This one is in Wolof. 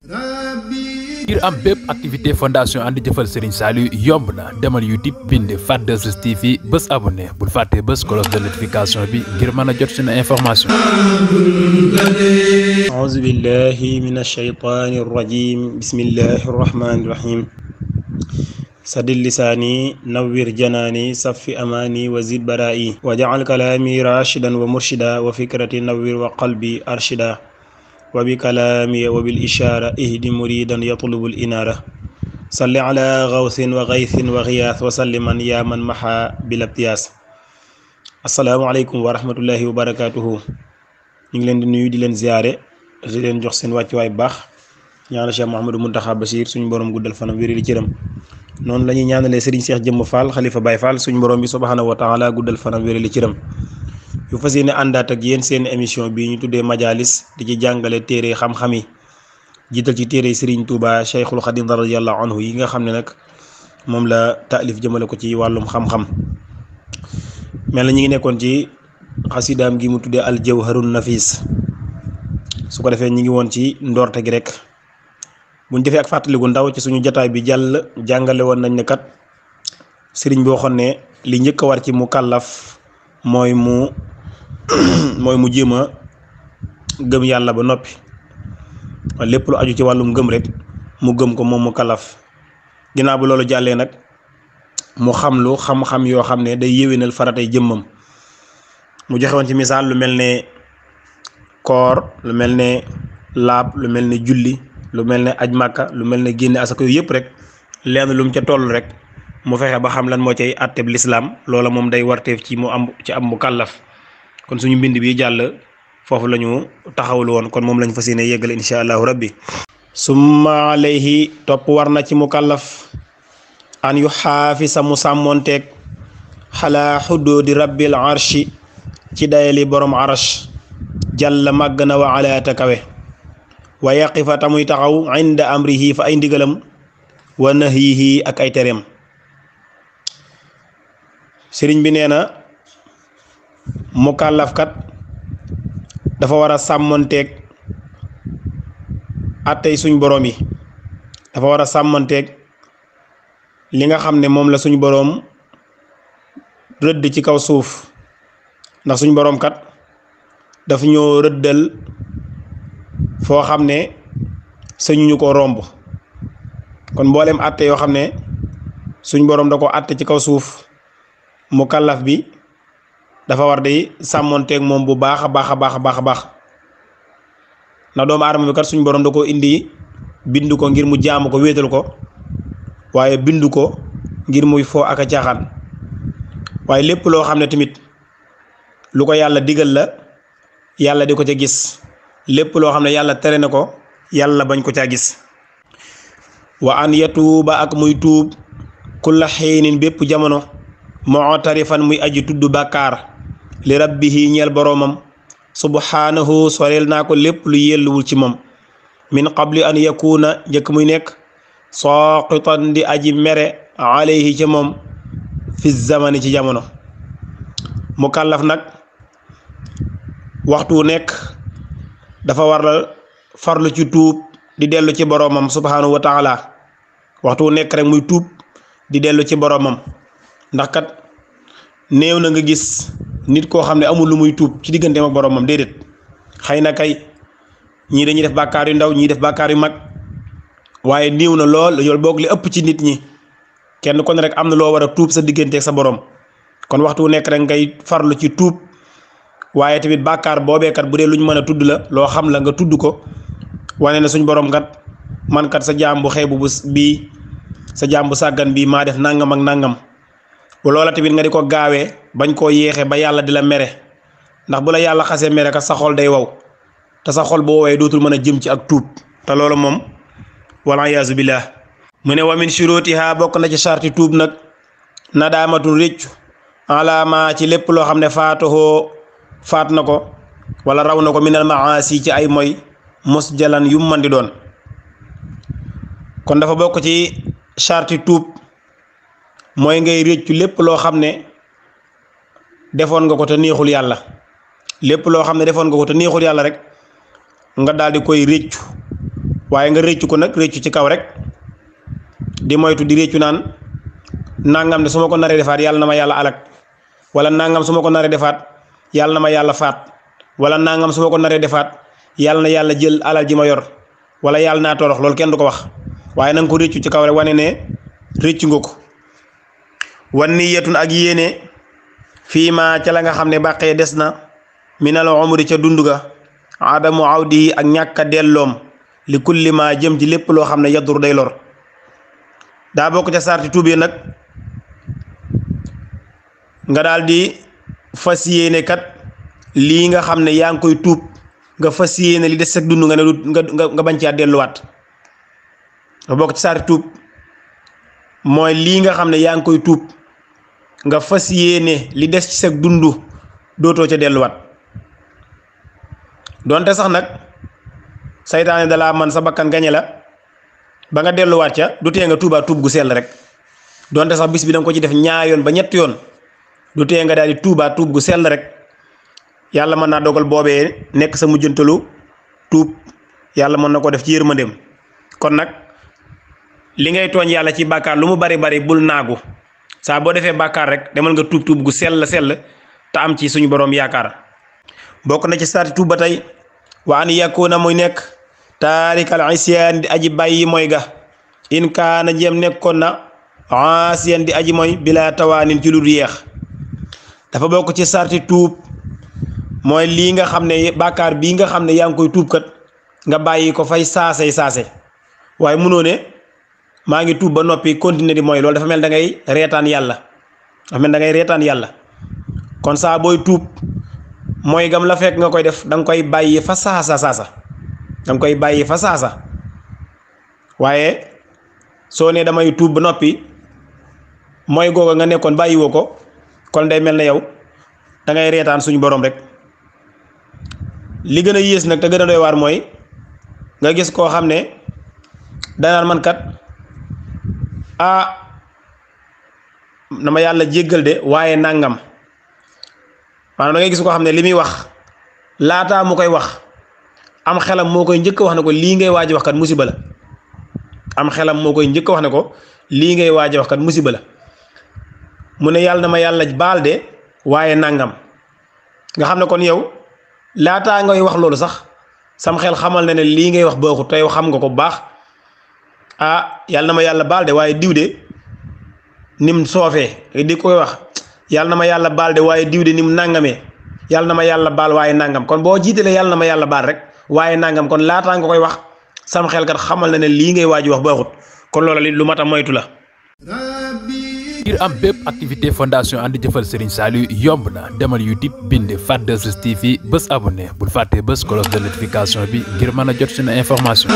ngir am bépp activité fondation andi jëfal Serigne Saliou yomb na demal YouTube bind Fat2S TV bés abonné bul fàtte bés cloche de notification bi ngir mën a jot seen information. A'uuzu billahi minash shaytaani rajiim bismillahi rahmaani rahiim. Saddid lisaani nawwir janaani saffi amaani wa zid baraa'i waj'al kalaami raashidan wa murshida wa fikrati nawwir wa qalbi arshida wa bi kalaami wa bil ishaara ihdi muridan yatlubul inaara salli ala gawsin wa gaysin wa giyaas wa salliman yaa man maxa bil abtiyaas. assalaamu aleykum wa rahmatullahi wa barakaatuhu. ñu ngi leen di nuyu di leen ziyaare di leen jox seen wàccuwaay bu baax ñaanal Cheikh Mouhamadou Mountakha Bachir suñu borom guddal fanam wéral cëram. noonu la ñuy ñaanalee Serigne Cheikh Jëmm Fall xalifa Baye Fall suñu borom bi subhaanahu wa taala guddal fanam wéral cëram. yu fas yéene àndaat ak yéen seen émission bii ñu tuddee majalis di ci jàngale téere xam-xam yi jiital ci téere Serigne Touba Cheikhul Khadim radiyallahu anhu yi nga xam ne nag moom la taalif jëmale ko ci wàllum xam-xam. mel na ñu ngi nekkoon ci xasidaam gi mu tuddee al jawharun nafis su ko defee ñu ngi woon ci ndoorte gi rek buñ defee ak fàttaliku ndaw ci suñu jataay bi jàngale woon nañ ne kat sëriñ bi waxoon ne li njëkk a war ci mu kàllaf mooy mu jéem a gëm yàlla ba noppi lépp lu aju ci wàllum gëm rek mu gëm ko moom mu kàllaf. ginnaaw bi loolu jàllee nag mu xam-xam yoo xam ne day yéwénal faratay jëmmam mu joxe woon ci misaal lu mel ne koor lu mel ne laab lu mel ne julli lu mel ne aj màkka lu mel ne génne asaka yooyu yëpp rek lenn lu mu ca toll rek mu fexe ba xam lan moo cay àtteb lislaam loola moom day warteef ci mu am mu kàllaf. kon suñu mbind bi jàll foofu la ñu taxawlu woon kon moom lañ fas yéene yeggale insha allahu rabbi. summa alayhi topp war na ci mu kàllaf an yu xaafisa mu sàmmoonteeg xalaa xuduudi rabbil arshi ci dayali borom arash jàll màgg na wa alaata kawe wa yaqifa tamuy taxaw inda amrihi fa ay ndigalam wa nahyihi ak ay tereem. sëriñ bi nee na mukallafkat dafa war a sàmmanteeg attey suñ boroom yi dafa war a sàmmanteeg li nga xam ne moom la suñ boroom rëdd ci kaw suuf ndax suñ boroom kat dafa ñoo rëddal foo xam ne sañuñu ko romb kon mboolem atte yoo xam ne suñ boroom da ko atte ci kaw suuf mukallaf bi dafa war di sàmmonteeg moom bu baax a baax a baax a baax a baax ndax doomu aadama bi kat suñ boroom da ko indi bindu ko ngir mu jaamu ko wéetal ko waaye bindu ko ngir muy foo ak a caaxaan waaye lépp loo xam ne tamit lu ko yàlla digal la yàlla di ko ca gis lépp loo xam ne yàlla tere na ko yàlla bañ ko caa gis. wa an yatuuba ak muy tuub kulla xiinin bépp jamono mu'tarifan muy aji tudd bàkkaar li rabbihi ñeel boroomam subhaanahu soreel naa ko lépp lu yelluwul ci moom min qabli an yakuna njëkk muy nekk saaqitan di aji mere alayhi ci moom fi zamani ci jamono. mukallaf nag waxtu nekk dafa war la farlu ci tuub di dellu ci boroomam subhaanahu wa taala waxtu nekk rek muy tuub di dellu ci boroomam ndax kat néew na nga gis nit koo xam ne amul lu muy tuub ci digganteem ak boroomam déedéet. xëy na kay ñii dañuy def bàkkaar yu ndaw ñii def bàkkaar yu mag waaye néew na lool yool boog li ëpp ci nit ñi kenn kon rek am na loo war a tuub sa digganteeg sa boroom kon waxtu nekk rek ngay farlu ci tuub waaye tamit bàkkaar boobeekat bu dee lu ñu mën a tudd la loo xam la nga tudd ko wane na suñ boroom kat man kat sa jaam bu xeebu bii sa jaam bu sàggan bii maa def nangam ak nangam loola tamit nga di ko gaawee bañ koo yéexee ba yàlla di la mere ndax bu la yàlla xasee mere kat sa xol day wow te sa xol bu woowee dootul mën a jëm ci ak tuub te loolu moom wala yaasu billah. mu ne wa min shurutiha bokk na ci sarti tuub nag nadaamatul réccu alaama ci lépp loo xam ne faat na ko wala raw na ko minal maasi ci ay moy musjalan yu mën di doon. kon dafa bokk ci sarti tuub mooy ngay réccu lépp loo xam ne defoon nga ko te neexul yàlla lépp loo xam ne defoon nga ko te neexul yàlla rek nga daal di koy réccu waaye nga réccu ko nag réccu ci kaw rek di moytu di réccu naan nangam de su ma ko naree defaat yàlla na ma yàlla alak wala nangam su ma ko naree defaat yàlla na ma yàlla faat wala nangam su ma ko naree defaat yàlla na yàlla jël alal ji ma yor wala yàlla naa torox loolu kenn du ko wax waaye na nga ko réccu ci kaw rek wane ne réccu nga ko. wan niyatun ak yéene fii ma ca la nga xam ne bàqee des na minal umri ca dund ga adamu awdi ak ñàkk a delloom li kulli ma jëm ci lépp loo xam ne yadur day lor daa bokk ca sarti tuub yi nag nga daal di fas yéene kat lii nga xam ne yaa ngi koy tuub nga fas yéene li des ak dund nga ne nga bañ caa delluwaat nga bokk ci sarti tuub mooy lii nga xam ne yaa ngi koy tuub nga fas yéene li des ci sa dund dootoo ca delluwaat donte sax nag saytaane dalaa man sa bakkan gañe la ba nga delluwaat ca du tee nga tuubaat tuub gu sell rek donte sax bis bi da nga ko ci def ñaar yoon ba ñett yoon du tee nga daal di tuubaat tuub gu sell rek yàlla mën naa dogal boobee nekk sa mujjantalu tuub yàlla mën na ko def ci yërmandeem kon nag li ngay tooñ yàlla ci bàkkaar lu mu bari bari bul naagu saa boo defee bàkkaar rek demal nga tuub tuub gu sell te am ci suñu boroom yaakaar bokk na ci sarti tuub ba tey wa an yakuna muy nekk taarikal isyaan di aji bàyyi mooy ga in kaana jéem nekkoon na aasiyan di aji mooy bila tawaanin ci lu du yeex dafa bokk ci sarti tuub mooy lii nga xam ne bàkkaar bii nga xam ne yaa ngi koy tuub kat nga bàyyi ko fay saase waaye munoo ne maa ngi tuub ba noppi continuer di mooy loolu dafa mel da ngay reetaan yàlla kon saa booy tuub mooy gam la fekk nga koy def da nga koy bàyyi fa saasa waaye soo ne damay tuub ba noppi mooy googa nga nekkoon bàyyiwoo ko kon day mel ne yow da ngay reetaan suñu borom rek li gën a yées nag te gën a doy waar mooy nga gis koo xam ne danaan man kat na ma yàlla jéggal de waaye nangam maanaam da ngay gis koo xam ne li muy wax laataa mu koy wax am xelam moo koy njëkk wax ne ko lii ngay waaj wax kat musiba la am xelam moo koy njëkk wax ne ko lii ngay waaj wax kat musiba la mu ne yàlla na ma yàlla baal de waaye nangam nga xam ne kon yow laataa ngay wax loolu sax sam xel xamal na ne lii ngay wax baaxut te yow xam nga ko bu baax yàlla na ma yàlla baal de waaye diw de nim soofee di koy wax yàlla na ma yàlla baal de waaye diw de nim nangamee yàlla na ma yàlla baal waaye nangam kon boo jiitalee yàlla na ma yàlla baal rek waaye nangam kon laataa nga koy wax sam xel kat xamal na ne lii ngay waaj wax baaxut kon loola li lu mat a moytu la. ngir am bépp activité fondation ànd jëfal Serigne Saliou yomb na demal YouTube bind Fat2S TV bés abonné bul fàtte bés cloche de notification bi ngir mën a jot suñu information.